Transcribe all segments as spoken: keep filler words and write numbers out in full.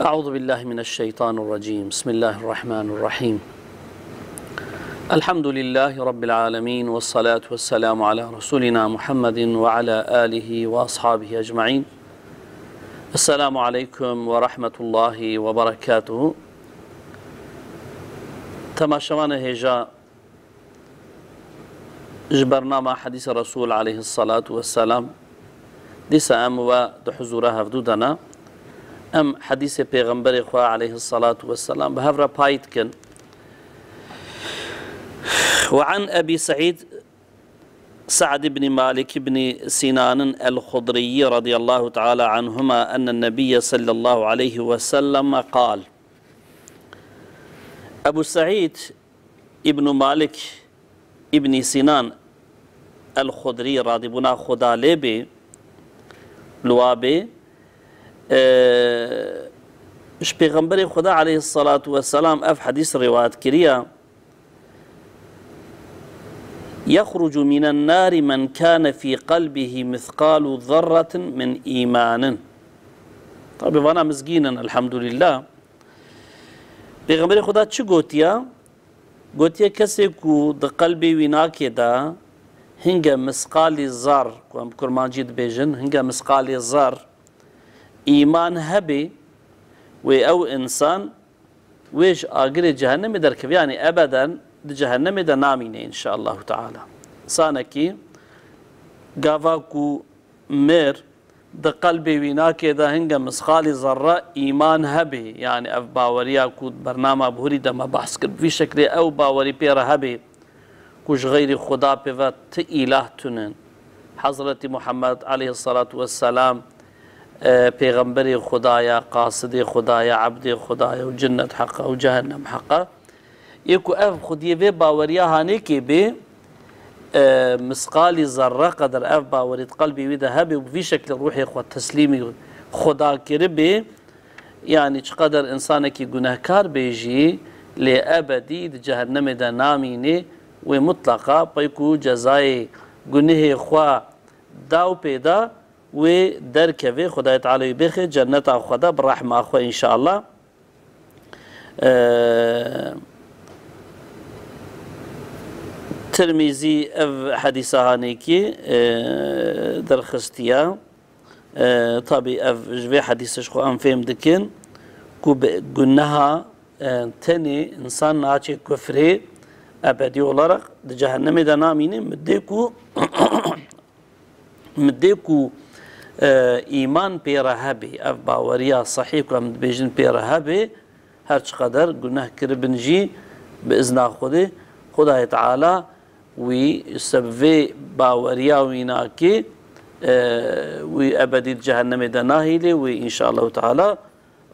أعوذ بالله من الشيطان الرجيم. بسم الله الرحمن الرحيم. الحمد لله رب العالمين، والصلاة والسلام على رسولنا محمد وعلى آله وأصحابه أجمعين. السلام عليكم ورحمة الله وبركاته. Temaşevanê hêja, ji bernama Hedîsa Resûl aleyhissalatu vesselam, dîsa em we di huzûra hevdû de ne. Em hedîsê Pêxemberê xwe aleyhissalatu vesselam bi hev re pay dikin. وعن أبي سعيد سعد بن مالك بن سنان الخدري رضي الله تعالى عنهما أن النبي صلى الله عليه وسلم قال. Ebu Seîd Îbnû Malik Îbnî Sînan El-Xudrî, radîbûna Xuda lê bê, li wa bê, e, ji Pêxemberê Xuda aleyhissalatu vesselam ev hedîs rêwayet kiriye: يخرج من النار من كان في قلبه مثقال ذرة من إيمان. Tabi vana mizgîn in, elhamdülillah. Pêxemberê Xuda çi gotiye? Gotiye, kesê ku di qelbê wî nakê de hinge misqalî zar, ku em kurmancî dibêjin, hinge misqalê zar îman hebê, wê ew însan wê ji agirê cehennemê derkeve, yanî ebeden di cehennemê de namîne, înşaallahu teala. Sanekî gava ku mêr di qelbê wî nakê de hinge misqalî zerre îman hebê, yanî ev baweriya ku di bernama bihurî de me behs kir, bi vî şeklê ew bawerî pê re hebê ku ji xeyrî Xuda pê ve ti îlah tune, Hezretî Muhammed aleyhissalatu vesselam, e, pêxemberê Xuda ye, qasidê Xuda ye, ebdê Xuda ye û cinnet heq e û cehennem heq e. Yê ku ev xwediyê vê baweriya hanêkê bê, e, misqalî zerre qeder ev bawerî di qelbê wî de hebe û bi vî şeklê ruhê xwe teslîmî Xuda kiribê, yanî çiqeder însanekî gunehkar bê jî, lê ebedî di cehennemê de namînê, wê mutleqa pey ku cezayê gunehê xwe da û pê da, wê derkevê, Xwedayê Teala wî bêxê cenneta xwe de bi rehma xwe înşallah. Eee, Tirmîzî ev hedîsa hanêkî, eee, derxistiye. Eee, tabî ev ji vê hedîsê ji xwe em fêm dikin ku bi guneha, eee, tenê însan naçe kufrê ebedî olarak di cehennemê de namîne, midê ku Midê ku, e, îman pê re hebê, ev baweriya sehî ku em dibêjin pê re hebê, her çiqeder guneh kiribin jî bi izna Xwedê, Xwedayê Teala wî sebevê baweriya wî nakê, e, wî ebedî di cehennemê de nahîlê, wî înşallahu teala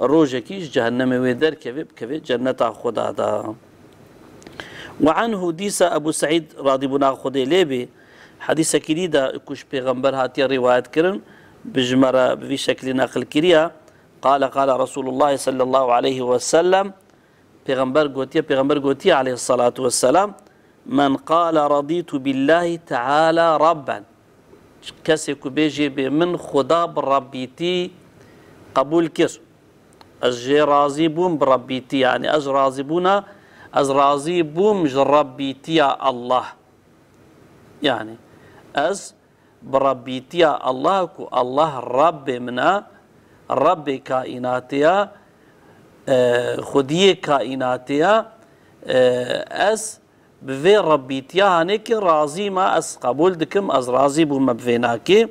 rojekî ji cehennemê wê derkeve, bikeve cenneta Xuda de. Ve anhu, dîsa Ebu Seîd, radîbûna Xwedê lê bê, hedîsekî dî de ku ji Pêxember hatiye rîwayet kirin, bi ji me re bi vî şeklî neqil kiriye: Qale, qale Resulullah sallallahu aleyhi ve sellem, Pêxember gotiye, Pêxember gotiye aleyhissalatu vesselam: "Men qale radîtu billahi teala rabben." Kesê ku bêjê bê min Xuda bi Rabbîtî qebûl kir. Ez jê razî bûm bi Rabbîtî, yanî ez razî bûna, ez razî bûm ji Rabbîtiya Allah. Yanî ez bi Rabbîtiya Allah, ku Allah Rabbê min e, Rabbê kaînatê ye, e, Xwediyê kaînatê ye, e, ez bi vê Rabbîtiya hanê ki razî me, ez qebûl dikim, ez razî bûme bi vê nakê.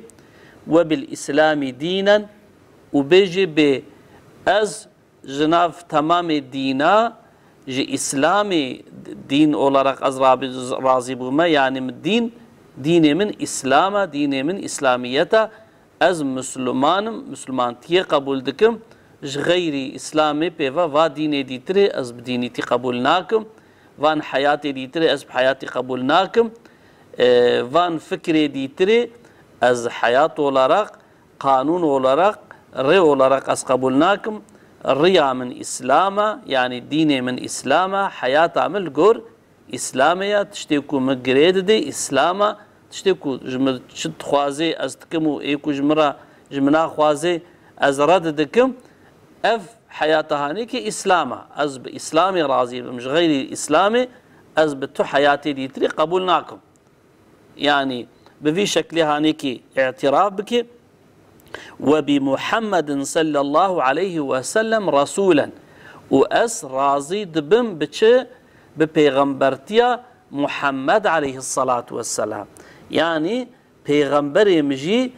Ve bil Îslamî dînen, û bêjê bê ez ji nav temamê dîna, ji Îslamê dîn olarak ez rabi-, razî bûme, yanî min dîn, dînê min Îslam e, dînê min Îslamiyet e, ez Misliman im, Mislimantiyê qebûl dikim, ji xeyrî Îslamê pê ve va dînê dîtirê ez bi dînîtî qebûl nakim, van heyatê dîtirê ez bi heyatî qebûl nakim, e, van fikrê dîtirê ez heyat olarak, qanûn olarak, rê olarak ez qebûl nakim. Riya min Îslam e, yanî dînê min Îslam e, heyata min li gor Îslamê ye, tiştê ku min girê didê Îslam e, tiştê ku ji min çi dixwazê ez dikim û ê ku ji min re, ji min naxwazê ez red dikim. Ev heyata hanêkê Îslam e. Ez bi Îslamê razî bim, ji xeyrî Îslamê ez bi tu heyatê dîtirê qebûl nakim. Yanî bi vî şeklê hanêkê îtiraf bike, "Ve bi Muhammedin sallallahu aleyhi ve sellem rasûlen." Û ez razî dibim bi çi? Bi pêxembertiya Muhammed aleyhissalatu vesselam. Yanî pêxemberê min jî,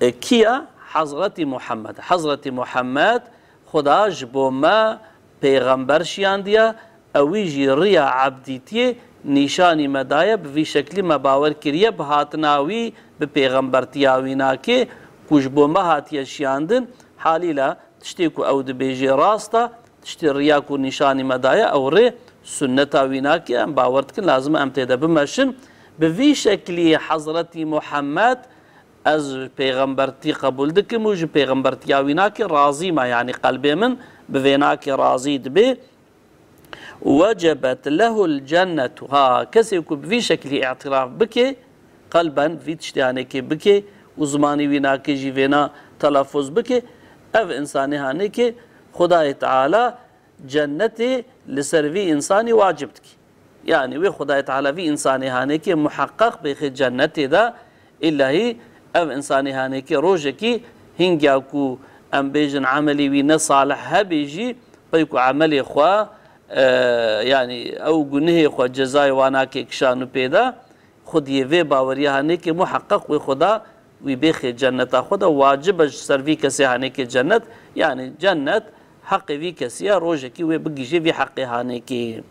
e, kî ye? Hezretî Muhammed. Hezretî Muhammed Xuda ji bo me pêxember şiyandiye, ewî jî riya ebdîtiyê nîşanî me daye, bi vî şeklî me bawer kiriye, bi hatina wî, bi pêxembertiya wî nakê ku ji bo me hatiye şiyandin, halîle tiştê ku ew dibêjê rast e, tiştê riya ku nîşanî me daye, ew rê sunneta wî nakê, em bawer dikin, lazim e em tê de bimeşin. Bi vî şeklî Hezretî Muhammed, ez pêxembertî qebûl dikim û ji pêxembertiya wî nakê razî me, yanî qelbê min bi vê nakê razî dibe. "Wecebet lehul cennetu." Ha, kesê ku bi vî şeklî îtiraf bike, qelben vî tiştê hanekê bike û zimanî wî nakê jî vêna telafuz bike, ev însanê hanekê Xudayê Teala cennetê li ser vî însanî wacib dike. Yanî wê Xudayê Teala vî însanê hanekê muheqeq bêxê cennetê de, îllahî ev însanê hanekê rojekî hingya ku em bêjin emelê wî ne salih hebe jî, pey ku emelê xwe, e, yanî ew gunehê xwe cezayê wan nake kişan û pê de, Xwediyê vê baweriya hanekê muheqeq wê Xweda wî bêxê cenneta xwe de, wacib e ji ser vî kesê hanekê cennet, yanî cennet heqê vî kesî ye, rojekî wê bigihîje vî heqê hanekê.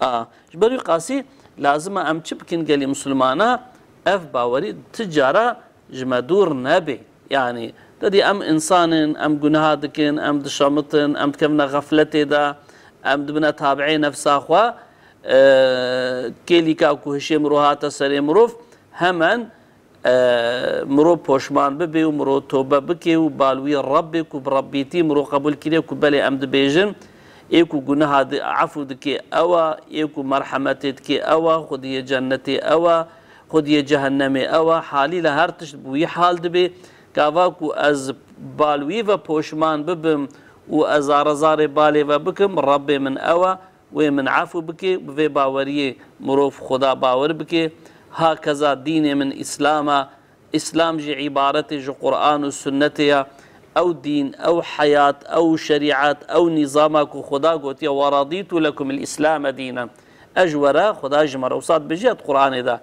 A, ji ber wî qasî lazim e em çi bikin gelî misilmana, ev bawerî ti cara ji me dûr nebe. Yanî, te dî em însan in, em guneha dikin, em dişemitin, em dikevine xefletê de, em dibine tabiê nefsa xwe. E, kêlîka ku hişê mirov hate serê mirov, hemen, e, mirov poşman bibe û mirov tobe bike û bal wî Rebbê ku bi Rebbîtî mirov qebûl kiriye ku belê em dibêjin, ê ku guneha di-, efû dike ew e, ê ku merhemetê dike ew e, xwediyê cennetê ew e, xwediyê cehennemê ew e, halîle her tişt bi wî hal dibe. Gava ku ez bal wî ve poşman bibim û ez zarezarê balê ve bikim, Rebbê min ew e, wê min efû bike, bi vê baweriyê mirov Xuda bawer bike. Hakeza dînê min Îslam e, Îslam jî îbaretê ji Quran û Sunnetê ye. Ew dîn, ew heyat, ew şerîet, ew nîzama ku Xuda gotiye, "Ve radîtu lekumul Îslame dînen." Ez ji we re, Xuda ji me re wisa dibêje di Quranê de.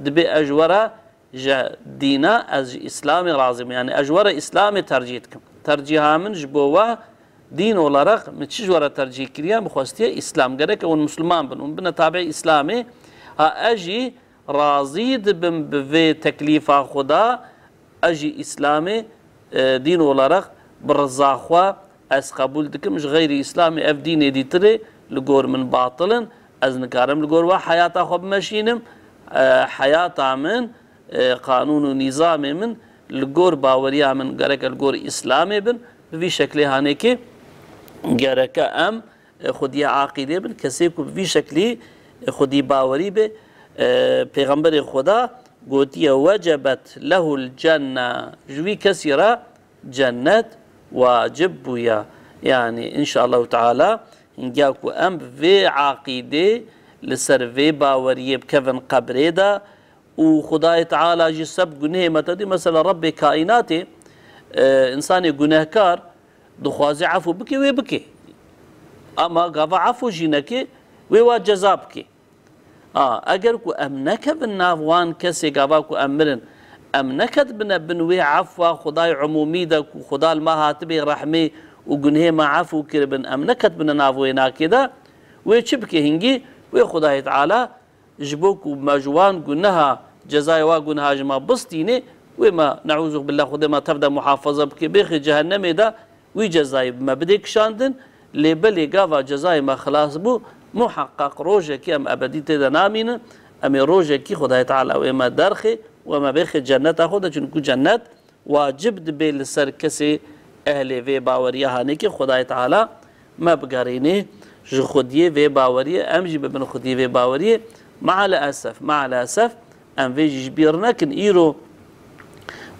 Dibê ez ji we re ji dîna, ez ji Îslamê razî me. Yanî ez ji we re Îslamê tercîh dikim. Tercîha min ji bo we dîn olarak min çi ji we re tercîh kiriye? Min xwestiye Îslam. Gerek e hûn Misliman bin, hûn bine tabiê Îslamê. Ha ez jî razî dibim bi vê teklîfa Xuda, ez jî Îslamê, e, dîn olarak bi riza xwe ez qebûl dikim. Ji xeyrî Îslamê ev dînê dîtirê li gor min batil in. Ez nikarim li gor we heyata xwe bimeşînim. E, heyata min, e, qanûn û nîzamê min li gor baweriya min gereke li gor Îslamê bin. Bi vî şeklê hanekê gereke em, e, xwediyê aqîdê bin. Kesê ku bi vî şeklî, e, xwedî bawerî be, e, Pêxemberê Xweda gotiye, "Wecebet lehul cenne." Ji wî kesî re cennet wacib bûye. Yanî, înşallahu teala, hingya ku em bi vê aqîdê li ser vê baweriyê bikevin qebrê de û Xudayê Teala jî seb gunehê me te dî, mesela Rebbê kaînatê, e, însanê gunehkar dixwaze efû bike, wê bike. Ama gava efû jî neke, wê wa ceza bike. A, eger ku em nekevin nav wan kesê gava ku em mirin, em neketibine bin wê efwa Xudayê umûmî de ku Xuda li me hatibê rehmê û gunhê me efû kiribin, em neketibine nav wê nakê de, wê çi bike hingî? Wê Xudayê Teala ji bo ku me ji wan guneha, cezayê wa guneha ji me bistînê, wê me, neûzubillah, Xwedê me tev de muhafaza bike, bêxê cehennemê de, wî cezayê bi me bidê kişandin, lê belê gava cezayê me xilas bû, muheqeq rojekî em ebedî tê de namînin, em ê rojekî Xwedayê Teala wê me derxê, wê me bêxê cenneta xwe de, çunku cennet wacib dibe li ser kesê ehlê vê baweriya hanekê Xwedayê Teala me bigerînê ji xwediyê vê baweriyê, em jî bibin xwediyê vê baweriyê. Mealesef, mealesef, em vê jî ji bîr nekin. Îro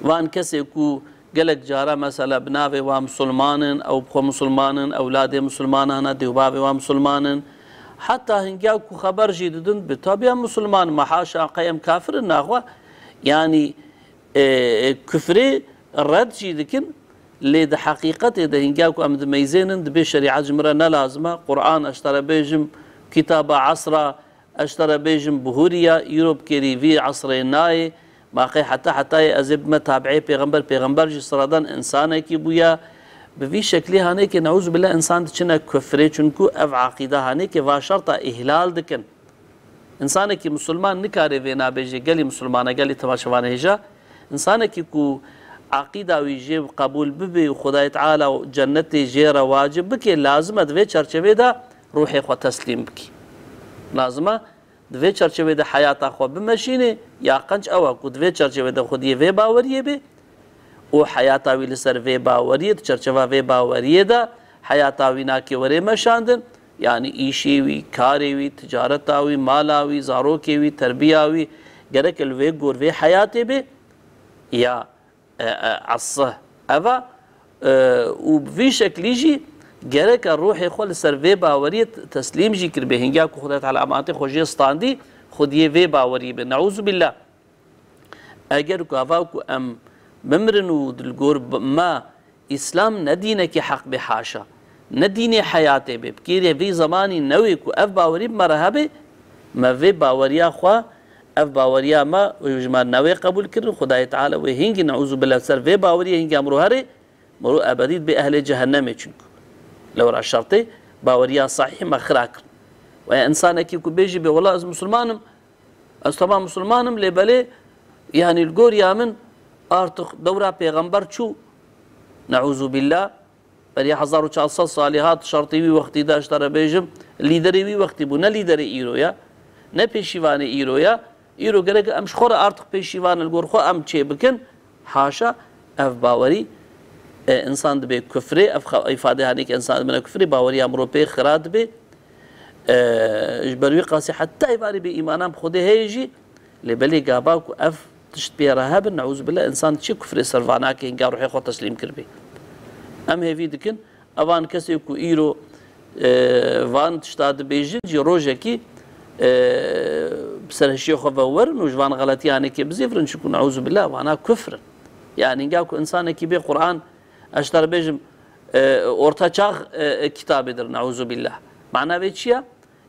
van kesê ku Gelek cara mesela bi navê wa misilman in, ew bi xwe misilman in, ewladê misilmanan e, dê û bavê wa misilman in. Heta hingiya ku xeber jî didin, bi tabiya misilman, me haşa qey em kafir in naxwe. Yanî, e, e, kufrê red jî dikin, lê di heqîqetê de hingiya ku em dimeyzênin, dibê şerîet ji min re ne lazim e. Quran, ez ji te re bêjim, kitaba esra, ez ji te re bêjim, bihuriya, îro bi kêrî vî esrê nayê. Ma qey heta hetayê ez ê bime tabiê pêxember, pêxember jî siradan insanekî bûye. Bi vî şeklî hanêkê neûzubillah insan diçine kufrê, çunku ev aqîde hanêkê va şerta îhlal dikin. Însanekî misilman nikare vê nabêje, gelî misilmana, gelî temaşevane hêja. Însanekî ku aqîda wî jê qebûl bibe û Xwedayê Teala û cennetê jê re wacib bike, lazim e di vê çerçevê de ruhê xwe teslîm bike. Lazim e di vê çerçevê de heyata xwe bimeşîne, ya qenc ew e ku di vê çerçevê de xwediyê vê baweriyê be û heyata wî li ser vê baweriyê, di çerçeva vê baweriyê de heyata wî nake were meşandin, yanî îşê wî, karê wî, ticareta wî, mala wî, zarokê wî, terbiya wî, gereke li vê gor vê heyatê be, ya, e, e, esih. Eva, e, û bi vî şeklî jî gereke ruhê xwe li ser vê baweriyê t-, teslîm jî kiribe. Hingiya ku Xwedê Teala emanetê xwe jê standî, xwediyê vê baweriyê be. Neûzubillah. Eger ku ava ku em bimirin û di li gor b-, me Îslam ne dînekî heq bê, haşa. Ne dînê heyatê bê. Bi kêrê vî zemanî newê ku ev bawerî bi me re hebe, me vê baweriya xwe, ev baweriya me, wê ji me newê qebûl kirin, Xwedayê Teala wê hingî, neûzubillah, ser vê baweriyê hingî em ro here, mero ebedî dibe ehlê cehennemê çunku. Lewra şertê baweriya sahîh me xira kirin. Weya însanekî ku bêjî bê, wela ez misilman im, ez temam misilman im, lê belê, yanî li goriya min artık dewra pêxember çû. Neûzubillah. Beriya hezar û çar sed salî hat, şertê wî wextî de, ji te re bêjim, lîderê wî wextî bû, ne lîderê îro ya, ne pêşîvanê îro ya. Îro gerek em ji xwe re artık pêşîvan li gor xwe em çê bikin. Haşa, ev bawerî, e, însan dibe kufrê, ev xa-, îfade hanê ke însan dibine kufrê, baweriya mirov pê xira dibe. E, ji ber wî qasî heta êvarê bê îmanan bi Xwedê heye jî, lê belê gava ku ev tişt pê re hebin, neûzubillah, însan çi kufrê ser va nake, hinga ruhê xwe teslîm kiribê. Em hêvî dikin, evan kesê ku îro, e, van tişta dibêjin jî rojekî, e, bi serhişiyê xwe ve werin û ji van xeletiyanekê bizêvirin, çunku neûzubillah, vana kufr in. Yanî hinga ku însanekî bê Quran, ez ji te re bêjim, e, orta çax, e, e, kitabêdir, neûzubillah. Mana vê çi ye?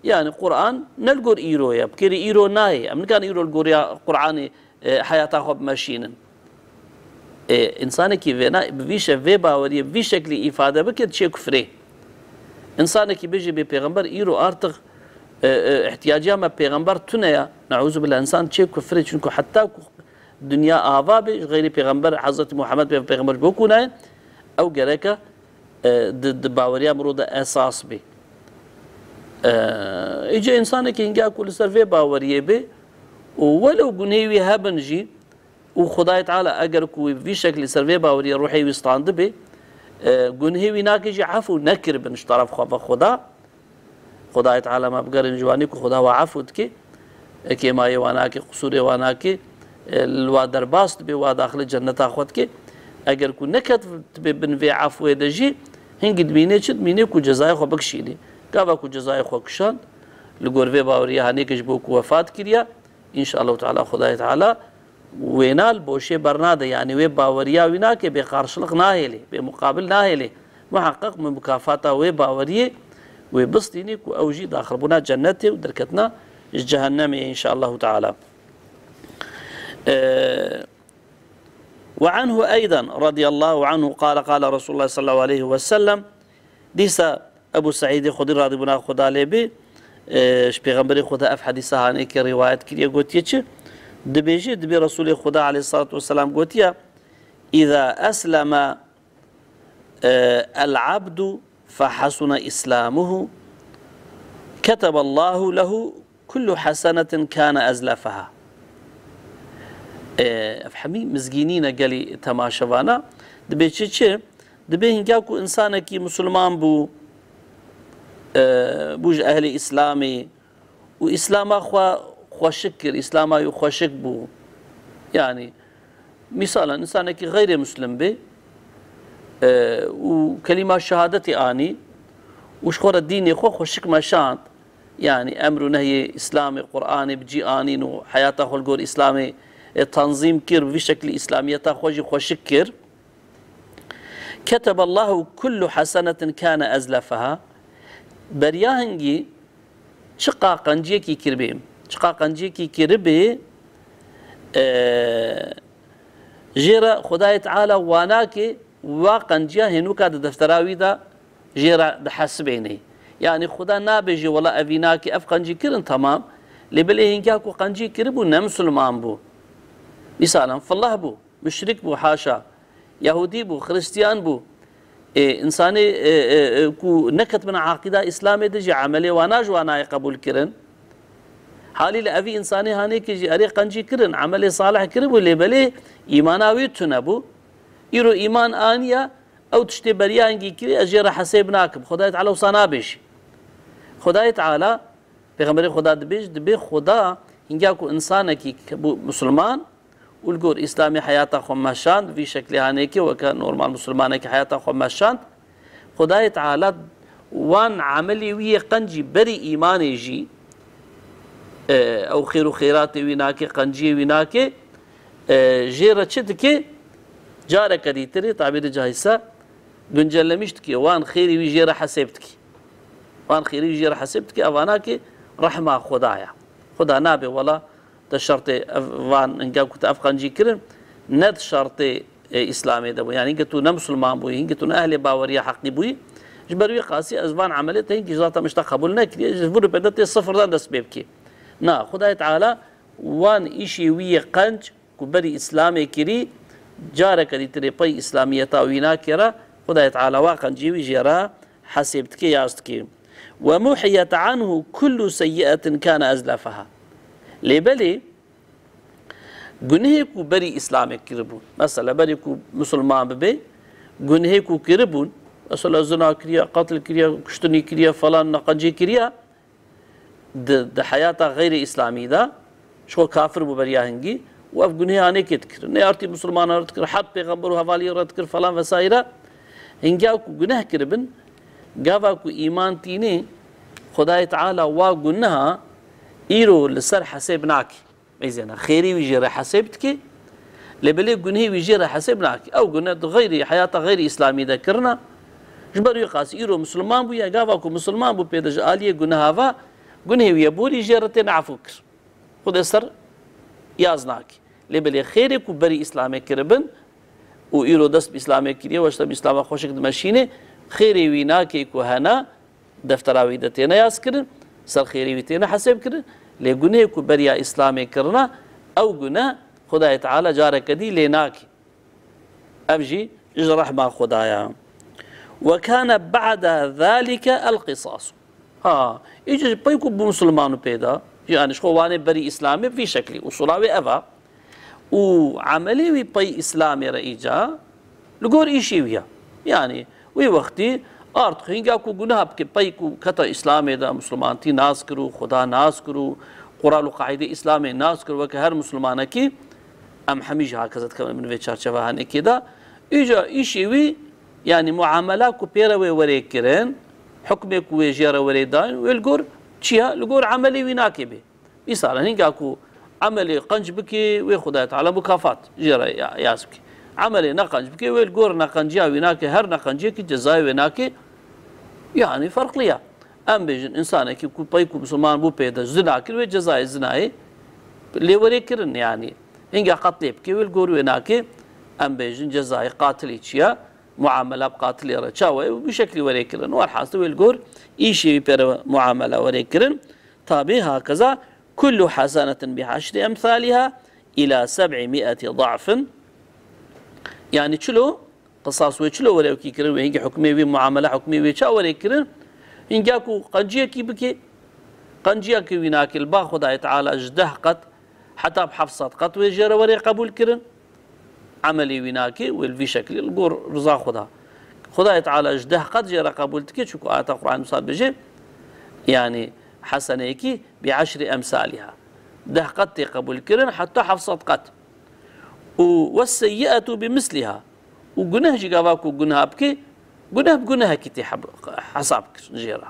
Yanî Quran ne li gor îro ye, bi kêrî îro nayê. Em nikarin îro li goriya Quranê, e, heyata xwe bimeşînin. E, însanekî vêna, bi vî şe-, vê baweriyê, bi vî şeklî îfade bike, diçê kufrê. Însanekî bêje bê pêxember îro artık, e, e, ihtiyaciya me pêxember tune ya. Neûzubillah, însan diçê kufrê, çunku heta ku dinya ava be, ji xeyrî pêxember, Hezretî Muhammed be pêxember ji bo ku nayê, ew gereke, e, di, di baweriya mirov de esas be. E, îca însanekî hinga ku li ser vê baweriyê be û welew gunhê wî hebin jî û Xwedayê Teala eger ku wî vî şeklî ser vê baweriyê ruhê wî standibe, e, gunhê wî nake jî efû nekiribin ji teref xwe ve Xweda. Xwedayê Teala me bigerin ji wanî ku Xweda wa efû dike, e, kêmayê wa nake, qusûrê wa nake, e, li wa derbas dibe, wa daxilê cenneta xwe dike. Eger ku neketibe bin vê efûyê de jî, hingî dimîne çi? Dimîne ku cezayê xwe bikişîne. Gava ku cezayê xwe kişand, li gor vê baweriya hanê ke ji bo ku wefat kiriye, înşallahu teala Xwedayê Teala wêna li boşê bernade, yanî wê baweriya wî nake, bê qarşiliq nahêlê, bê muqabil nahêlê. Muheqeq min mukafata wê baweriyê wê bistînî ku ew jî daxilbûna cennetê û derketina ji cehennemê ye, înşallahu teala. Ee, وعنه أيضا رضي الله عنه قال قال رسول الله صلى الله عليه وسلم. Dîsa Ebu Seîdê Xudrî radîbûna Xuda lê bî, e, ji Pêxemberê Xuda ev hedîsa hanê ke rîwayet kiriye, gotiye çi? Dibêje, dibê Resûlê Xuda aleyhissalatu vesselam gotiye, "Îza esleme, e, el abdu fehasune îslamuhu, keteballahu lehu kullu hasenetin kâne ezlefeha." E, ev hemî mizgînî ne gelî temaşevana. Dibê çi çi? Dibê hinga ku însanekî misilman bû, e, bû ji ehlê Îslamê û Îslama xwe xweşik kir, Îslama wî xweşik bû. Yanî, mîsalan, însanekî xeyrê muslim bê, û kelîma şehadetê anî û ji xwe re dînê xwe xweşik meşand. Yanî emr û nehyê Îslamê, Qur'anê bi cî anîn û heyata xwe li gor Îslamê, e, tanzîm kir, bi vî şeklî Îslamiyeta xwe jî xweşik kir. Ketebe Allahu kullu hasenetin kane ezlefeha. Beriya hingî çiqa qenciyekî kiribê, çiqa qenciyekî kiribê, e, jê re Xwedayê Teala wanakê wa qenciya hênûka di deftera wî de jê re dihesibênê. Yanî Xuda nabêjê, wela evî nakê, ev qencî kirin, temam. Lê belê hingya ku qencî kiribû, ne misilman bû. Misalan, fillah bû, muşrik bû, haşa. Yahûdî bû, Xristiyan bû. Ê, însanê, ê, ê, ê, ku neketibine aqîda Îslamê de jî emelê wana ji wana ye qebûl kirin. Halî li evî însanê hanêkê jî erê qencî kirin, emelê salih kiribû, lê belê îmana wî tune bû. Îro îman aniye, ew tiştê beriya hingî kirî, ez jê re hesêb nakim. Xwedayê Teala wisa nabêjî. Xwedayê Teala, Pêxemberê Xweda dibêj, dibê Xweda hingya ku însanekî ke bû misilman û li gor Îslamê heyata xwe meşand, vî şeklê hanêkê weke normal misilmanekî heyata xwe meşand, Xwedayê Teala wan emelê wî yê qencî berî îmanê jî, e, ew xêr û xêratê wî nake, qenciyê wî nake, e, jê re çi dike? Careke dîtirê, tabîrî caîse, guncellemiş dike, wan xêrê wî jê re hesêb dike. Wan xêrî jê re hesêb dike, eva nake rehma Xweda ye. Xweda nabe wela te şertê ev, van hinga ku te ev qencî kirin, ne di şertê, e, Îslamê de bû. Yanî hinga tu ne misilman bûyî, hinga tu ne ehlê baweriya heqî bûyî, ji ber wî qasî ez van emelê te hinkî zaten min ji te qebûl nekiriye, ji vir û pê de tê sifirdan dest pê bikî. Na, Xwedayê Teala wan îşê wî yê qenc ku berî Îslamê kirî, careke dîtirê pey Îslamiyeta wî nake re, Xwedayê Teala wa qencî wî jê re hesêb dike, yaz dike. Ve muhiyet anhu kullu seyyi'etin kana ezlefeha. Lê belê gunehê ku berî Îslamê kiribûn, mesela berî ku misilman bibe, gunehê ku kiribûn, mesela zina kiriye, qetl kiriye, kuştinî kiriye, falan neqencî kiriye, di, di heyata xeyrê Îslamî de, ji xwe kafir bû beriya hingî û ev gunehê hanêkê dikir. Neyartî misilmanan re dikir, herd pêxember û hevaliyê re dikir falan vesaire. Hingiya ku guneh kiribin, gava ku îman tînê, Xwedayê Teala wa guneha îro li ser hesêb nake. Mêzêne xêrê wî jê re hesêb dike, lê belê gunehê wî jê re hesêb nake. Ew guneh di xeyrî, heyata xeyrî Îslamî de kirine. Ji ber wî qasî îro misilman bûye, gava ku misilman bû pê de ji aliyê guneha ve, gunehê wî yê borî jê re têne efû kir. Xwedê ser yaz nake. Lê belê xêrê ku berî Îslamê kiribin û îro dest bi Îslamê kiriye, weşte bi Îslama xweşik dimeşîne, xêrê wî nake ku hene, deftera wî de têne yaz kirin, ser xêrê wî têne hesêb kirin, lê gunehê ku beriya Îslamê kirine, ew guneh Xwedayê Teala careke dî lê nake. Ev jî ji rehma Xweda ye. Ve kane ba'de zalike el qisas. Ha, îca ji pey ku bû misilman û pê de, yanî ji xwe wanê berî Îslamê vî şeklî, usula wê ev e. Û emelê wî pey Îslamê re îca li gor îşê wî ye. Yanî wî wextî ard hinga ku guneha bike, pey ku keta Îslamê de, misilmantî nas kir û Xuda nas kir û qural û qaîdê Îslamê nas kir, weke her misilmanekî, em hemî jî hakeza dikevin bin vê çarçeva hanekê de. Îca îşê wî, yanî muamela ku pê re wê werê kirin, hukmê ku wê jê re werê dayîn, wê li gor çi ye? Li gor emelê wî nake bê. Mîsal, hinga ku emelê qenc bike, wê Xwedayê Teala mukafat jê re ya-, yaz bike. Emelê neqenc bike, wê li gor neqenciya wî nake, her neqenciyekî cezayê wê nake, yanî ferqli ye. Em bêjin, însanekî ku pey ku misilman bû pê de zina kir, wê cezayê zinayê lê werê kirin, yanî hinga qetlê bike, wê li gor wê nake, em bêjin, cezayê qatilê çi ye? Muamela bi qatilê re çawa ye? Bi şeklî werê kirin. Werhasil wê li gor îşê wî pê re muamela werê kirin. Tabî hakeza kullu hasenetin bi eşri emsaliha ila seb'i mi'eti da'fin. Yanî çilo, qisas wê çilo were wekî kirin, wê hingî hukmê wî, muamela hukmê wê ça were kirin? Hinga ku qenciyekî bike, qenciyekî wî nake, li ba Xwedayê Teala ji deh qet heta bi heft sed qet wê jê re were qebûl kirin. Emelê wî nake, wê li vî şeklî li gor riza Xweda. Xwedayê Teala ji deh qet jê re qebûl dike, çunku ayeta Qur'an wisa dibêje, yanî heseneyekî bi eşri emsaliha. Deh qet tê qebûl kirin, heta heft sed qet. Û wes-seyyi'etu bi misliha. û guneh jî gava ku guneh bike, guneh bi gunehekî tê heb-, hesab kirin jê re.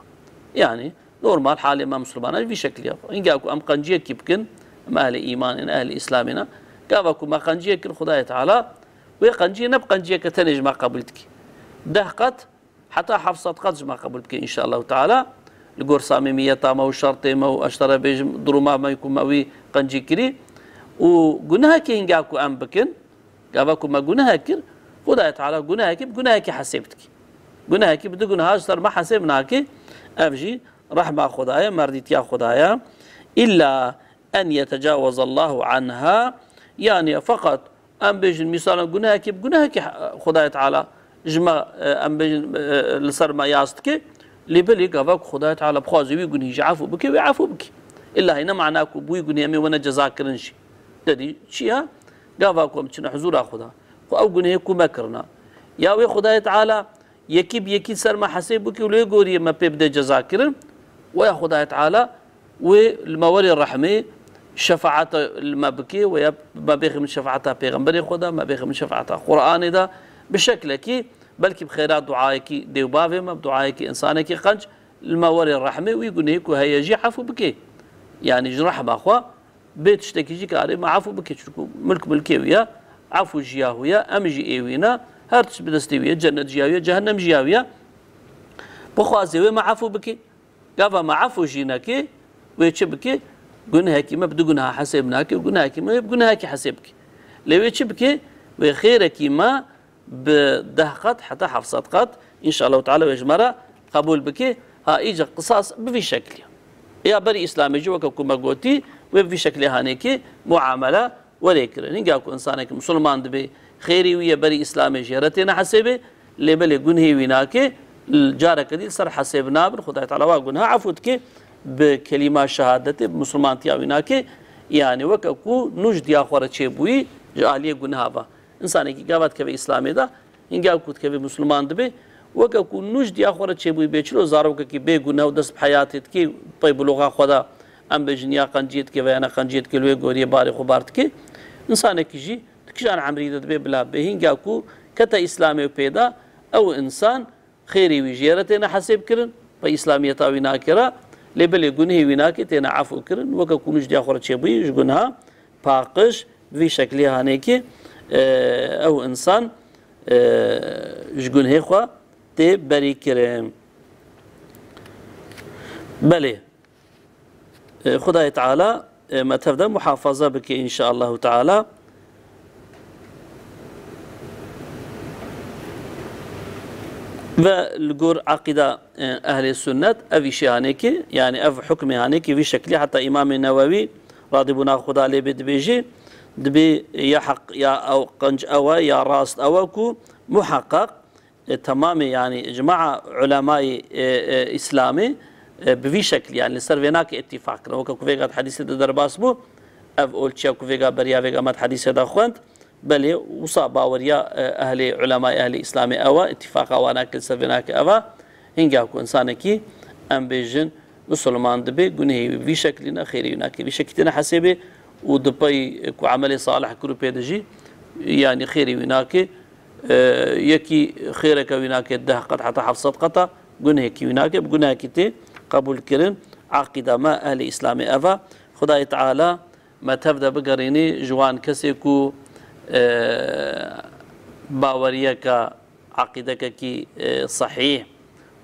Yanî normal halê me misilmana ji vî şekilî ye. Hinga ku em qenciyekî bikin, em ehlê îmanê ne, ehlê îslamê ne. Gava ku me qenciyek kir, Xwedayê Teala wê qenciyê ne bi qenciyeke tenê ji me qebûl dike. Deh qet, heta heft sed qet ji me qebûl bike înşallahu teala. Li gor samîmiyeta me û şertê me û ez ji te re bêjim durûma me ku me wî qencî kirî. Û gunehekî hinga ku em bikin, gava ku me gunehek kir, Xwedayê Teala gunehekî bi gunehekî hesêb dike. Gunehekî bi du guneha ji ser me hesêb nake. Ev jî rehma Xwedayê, merdîtiya Xwedayê. Îlla en yetecawezallahu anha, yanî feqet em bêjin, mîsalan, gunehekî bi gunehekî Xwedayê Teala ji me, e, em bêjin, e, li ser me yas dike, lê belê gava ku Xwedayê Teala bixwaze wî gunehî jî efû bike, wê efû bike. Îlla hîne mana ku bi wî gunehê em ê wene cezakirin jî. Te dî çi ye? Gava ku em çine huzûra Xweda, xwe ew gunehê ku me kirina, ya wê Xwedayê Teala yekî bi yekî ser me hesêb bike û lê goriyê me pê bide cezakirin, weya Xwedayê Teala wê li me werê rehmê, şefaeta li me bike, weya me bêxim şefaeta Pêxemberê Xweda, me bêxim şefaeta Qur'anê de, bi şeklekî, belkî bi xêra duayekî dê û bavê me, bi duayekî însanekî qenc, li me werê rehmê wî gunehê ku heye jî efû bike. Yanî ji rehma xwe bê tiştekî jî karê me efû bike, çunku milk milkê wî ye, efû jî ya hû ye, em jî ê wî ne, her tişt bi destê wî ye, cennet jî ya wî ye, cehennem jî ya wî ye. Bixwaze wê me efû bike. Gava me efû jî neke, wê çi bike? Gunehekî me bi du guneha hesêb nake, gunehekî me wê bi gunehekî hesêb bike. Lê wê çi bike? Wê xêrekî me bi deh qet heta heft sed qet, înşallahu teala wê ji me re qebûl bike. Ha, îca qisas bi vî şeklî ye. Ya berî Îslamê jî weke ku me gotî, wê bi vî şeklê hanekî muamele werê kirin. Hinga ku însanekî misilman dibe, xêrê wî ye berî Îslamê jê re têne hesêbê, lê belê gunhê wî nake, careke dî li ser hesêb nabin, Xwedayê Teala wa gunha efû dike, bi kelîma şehadetê, bi misilmantiya wî nake, yanî weke ku nû ji diya xwe re çêbûyî ji aliyê gunha ve. Însanekî gava dikeve Îslamê de, hinga ku dikeve Misliman dibe, weke ku nû ji diya xwe re çêbûyî bê çilo, zarokekî bê guneh û dest bi heyatê dike, pey biloxa xwe de, em bêjin ya qenciyê dike veya ne qenciyê dike, li wê goriyê barê xwe bar dike. Însanekî jî di kîjan emrî de dibe bila be, hinga ku kete Îslamê û pê de, ew însan xêrê wî jê re têne hesêb kirin, pey Îslamiyeta wî nake re, lê belê gunhê wî nake têne efû kirin, weke ku nû ji diya xwe re çêbûyî ji gunha paqij, bi vî şeklî hanekî, e, ew însan, e, ji gunhê xwe tê berî kirin. Belê, e, Xwedayê Teala, e, me tev de muhafaza bike înşaallahu teala. Ve li gor eqîda, e, ehlê sunnet, ev îşê hanekî, yanî ev hukmê hanekî vî şeklî, heta Îmamê Newewî, radîbûna Xuda lê bê, dibêjî, dibê ya heq, ya ew qenc ew e, ya rast ew e ku muheqeq, e, temamê, yanî icmaa ulemayê, e, e, Îslamê, e, bi vî şeklî, yanî li ser vê nake îtîfaq kirin. Weke ku vêga di hedîsê de derbas bû, ev olçiya ku vêga beriya vêga me di hedîsê de xwend, belê wisa baweriya, e, ehlê ulemayê ehlê Îslamê ew e, îtîfaqa wan nake li ser vê nake ev e. Hinga ku însanekî, em bêjin, misilman dibe, gunehê wî bi vî şeklî ne, xêrê wî nake vî şeklî têne hesêbê û di pey ku emelê salih kir û pê de jî, yanî xêrê wî nake, e, yekî xêreke wî nake deh qet heta heft sed qeta, gunehekî wî nake, bi gunehekî tê qebûl kirin. Eqîda me ehlê Îslamê ev e. Xwedayê Teala me tev de bigerînî ji wan kesê ku, e, baweriyeke, eqîdekekî, e, sehîh,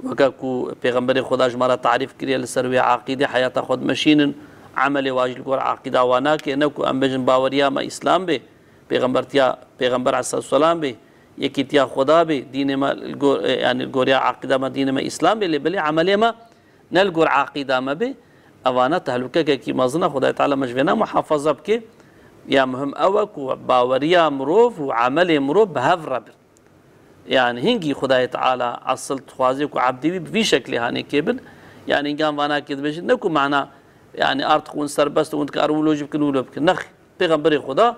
weke ku Pêxemberê Xweda ji me re tarîf kiriye, li ser wê eqîdê heyata xwe dimeşînin, emelê wa jî li gor eqîda wa nake, ne ku em bêjin baweriya me Îslam bê, pêxembertiya, Pêxember aleyhisselatu weselam bê, yekîtiya Xweda bê, dînê me li gor, e, yanî li goriya eqîda me, dînê me Îslam bê, lê belê emelê me ne li gor eqîda me bê, evana tehlukekekî mezin e, Xwedayê Teala me ji vê ne muhafaza bike. Ya muhim ew e ku baweriya mirov û emelê mirov bi hev re bin. Yanî hingî Xwedayê Teala esil dixwaze ku ebdê wî bi vî şeklê hanê kê bin. Yanî hingan vana kê dibêjin, ne ku mana, yanî artık hûn serbest in, hûn dikarin wilo jî bikin, wilo bikin. Nexê, Pêxemberê Xweda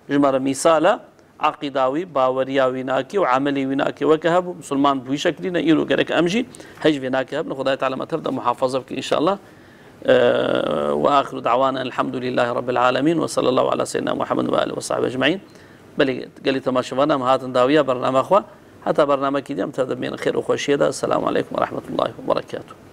ji me re mîsal e, eqîda wî, baweriya wî nake û emelê wî nake weke hebû. Misilman bi wî şeklî ne, îro gerek em jî hej vê nake hebin. Xwedayê Teala me tev de muhafaza bike înşallah. Eee, ve axiru da'wana elhamdulillahî rabbil alemîn ve sallallahu ala seyyidina Muhammed ve alihi ve sahbihi ecmaîn. Belê gelî temaşevan em hatin dawiya bername xwe. Heta bernamekî dî em tev de bimînin xêr û xweşiyê de. Selamu aleykum ve rahmetullahi ve berekatuhu.